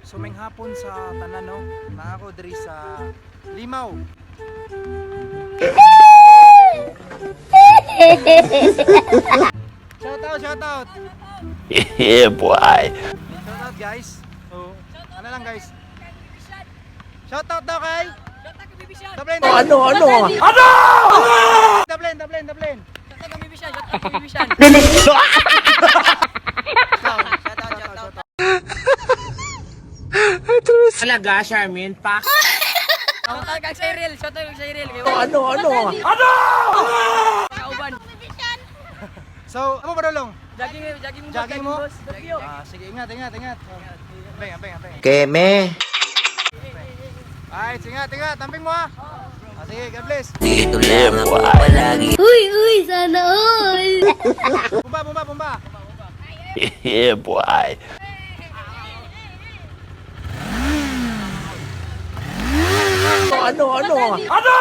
So maayong hapon sa tanan, no. Naa ko diri sa Limaw. Shout out, shout out. Yeah, boy. Shout out, guys. So, ano lang, guys. Shout out daw kay Dablen. Ano, ano? Ano? Dablen, Dablen, Dablen. Shout out, shout out. Talaga, Charmin, pa. Shoutout kay Cyril, shoutout kay Cyril. Ano, ano? Kauban. So, ano ba dolong? Jogging, jogging mo. Jogging mo? Boss. Jogging. Ah, sige, ingat, ingat, ingat. Amping, amping, amping. Keme. Alright, ingat, ingat. Amping mo ah. Ah, sige, God bless. Dito lang ako palagi. Uy, uy, sana all! Bumba, bumba, bumba. Yeah, boy. Ano, ano? Ano?